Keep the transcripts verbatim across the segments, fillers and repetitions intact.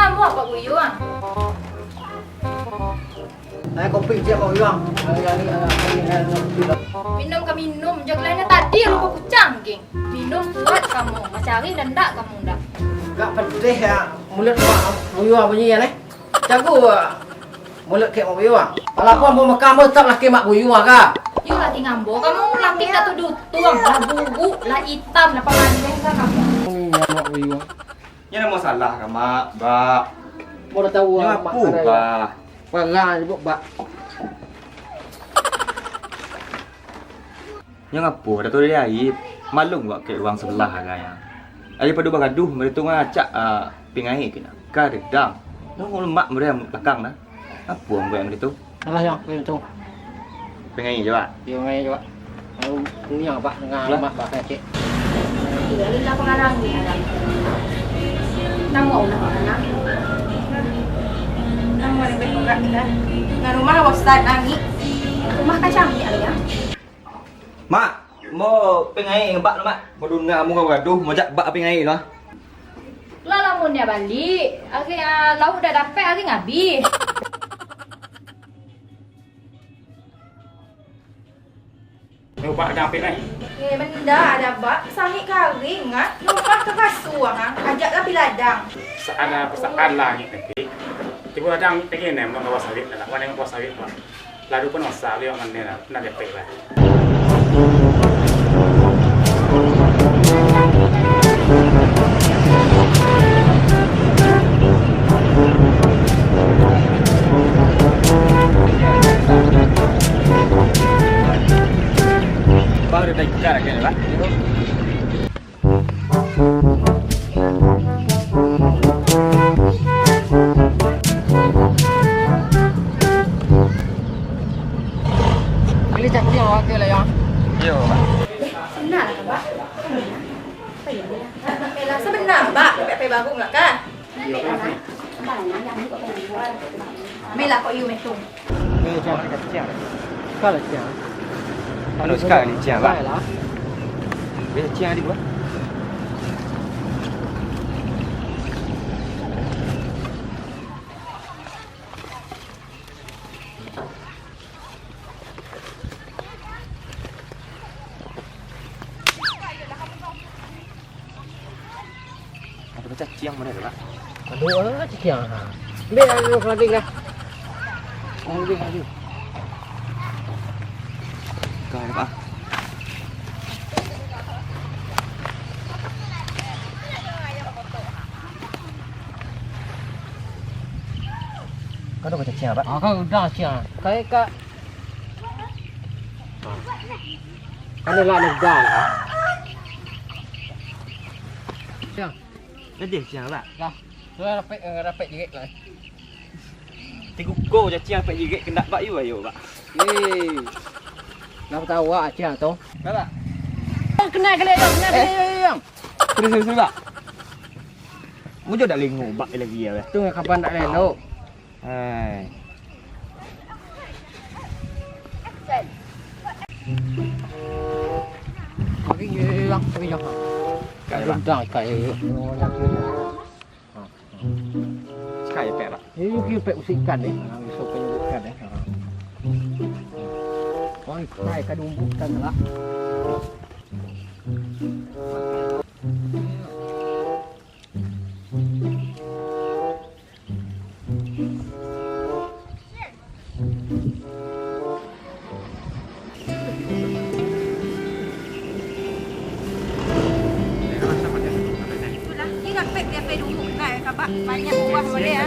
Amuah, Pak Buyuang. Ayo kopi ciek, Mak Uyuang. Ayo, ayo, ayo, ayo, ayo, ayo, ayo. Minum ka minum, jo gelanyo tadi lupo kucang, geng. Minum kuat kamu, mancari ndak kamu ndak. Agak pedeh ya, mulut Mak Uyuang bunyi ya, neh. Jago, ah, mulut kek Mak Uyuang. Walaupun ambo makan, ambo tetap laki Mak Uyuang ka. Yo, laki ngambo, kamu laki tak tuduh tuang, lah buruk, lah itam, lah pamaneh ka kamu. Ini ya, Mak Uyuang. Nyo ndak masalah ka, Mak, Bak. Mau dah tahu, nyo ah, Mak, apo, ada ya? Bah? Parah ni, Bak. Nyo ngapo, dah tahu dari aib. Maklum, Bak, kek urang sabalah aganyo. Daripado bagaduh, mari tu ngacak, ah, pingai kena. Ka dedang. Nyo ngulu Mak mari belakang nah. Apo ang goyang gitu? Alah, yang aku itu. Pengai je, Pak. Iyo, pengai je, Pak. Lalu kunyah, Pak, dengan Lah. Mak, Pak, kecek. Iyo, ni lah pengarang ni, Adam. Tamu lah, Pak, Adam. Tamu ada bergerak dah. Dengan rumah lah bosan, nangis. Rumah kacang ni, Adam, ya. Mak, mau pengai ngebak tu, Mak. Mau duna, mau gaduh, mau jak bak pengai tu, ah. Lah lamun nyo baliak, ari, ah, lauk dah dapek, ari ngabih. Nyo bak dah apik lai. Eh, benda ada bak, sangik karing, ah. Rumah ka basuah, ah. Ajak lah pi ladang. Saan, ah, pasaan lah angik tadi. Tibo ladang angik tadi, nembang ka bawah sawit, nak buah nembang ka bawah sawit, Mak. Ladu pun masak, liwak mandi lah. Nak dapek lah. Baru dah ikat lagi lah. Bali cacing awak tu lah, ya. Yo, Pak. Eh, bana lah, Pak. Apo yo? Apo yo? Eh, lah, sabana, Pak. Sampai, sampai baru enggak kah? Mila kok you metung. Ni, ciang, ciang. Sekali ciang. Anu, sekali ciang, Pak. Sekali lah. Ni ciang di gua. Ada bacaciang mana tu, Pak? Aduh, ah, caciang. Ambil air kelabing dah. Kelabing aja. Kau ada, Pak? Kau ada bacaciang, Pak? Ah, kan udah ciang. Kayak kak. Kan dah lah lega lah. Ciang. Gadih ciang, Pak. Dah. Tu lah rapek, eh, rapek jirik lah. Tigo ko caciang rapek jirik kandak Pak yu ayo, Pak. Hei. Nak tahu ah ciang tu? Dah, Pak. Kenal kali, Yang. Kenal kali, Yang. Serius, serius, Pak. Mujo dak lingo, Pak, lagi ya, Pak. Tu kapan dak elok? Hai. Lagi hilang, hilang. Kai, Pak. Rendang ikan yo. Sekai pek, Pak. Yo, yo, pek usik ikan deh. Ah, bisa pek ikan deh. Ah. Wah, ikan, ikan dumbuk ikan lah. Itulah, ni rapek dia pe dulu. Nah, kabak banyak buah boleh ya.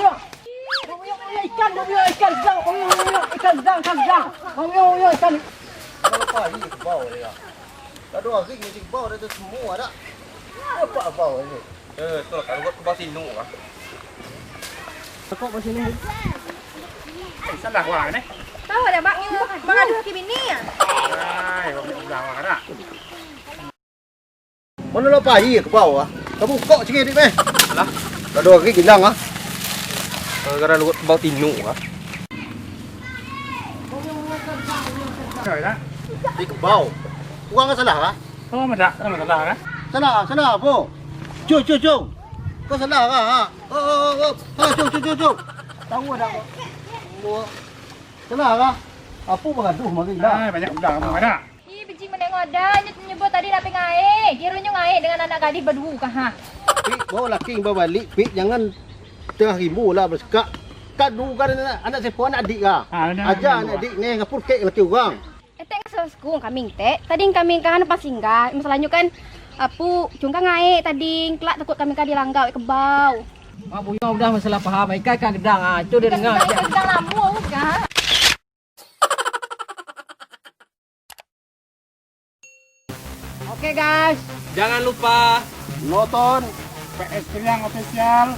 Bang Yo, Bang Yo, ikan, Bang Yo, ikan, Bang Yo, ikan, Bang Yo, ikan. Bang Yo, Bang Yo, ikan. Kalau pagi kebau dia. Dah dua hari ni kebau dah tu semua dah. Apa kebau ni? Eh, tu lah, kalau buat kebau sinu lah. Kok masih ni? Salah wah ni. Tahu dah, Bang. Bang ada kaki bini ya? Ai, wah, salah wah dah. Mana lah pai ka bawah? Ka bukok cingik dik meh. Alah. Dah dua hari gilang ah. Gara-gara luwak kebau tinu ah. Di kebau. Urang ka salah kah? Oh, madak, ada masalah kah? Salah, salah apo? Cuk, cuk, cuk. Kau salah kah? Ha? Oh, oh, oh, oh. Salah, cuk, cuk, cuk, cuk. Tahu ada kau. Salah kah? Apo bagaduh mari dah? Ai, banyak udah kamu ada. Ih, biji manengok dah. Nyo nyebut tadi nak pai ngaik. Kironyo ngaik dengan anak gadih baduo kah, ha? Pik, bawa laki babalik, Pik. Jangan tengah ribu lah bersekak. Kadu kan anak, anak sepo, anak adik kah? Ah, anak adik. Aja anak adik ni, ngapur kek laki urang. Etek ngasuh kami, Tek. Tadi kami kan pas singgah. Masalahnyo kan, apu, cungkang ngaik tadi. Kelak takut kami kan dilanggar kebau. Mak Buya udah masalah paham. Ikan kan gedang, ah. Itu dia dengar. Ikan gedang lamo, bukan? Oke, guys, jangan lupa nonton P S Kriang Official.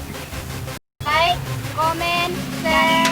Like, comment, share.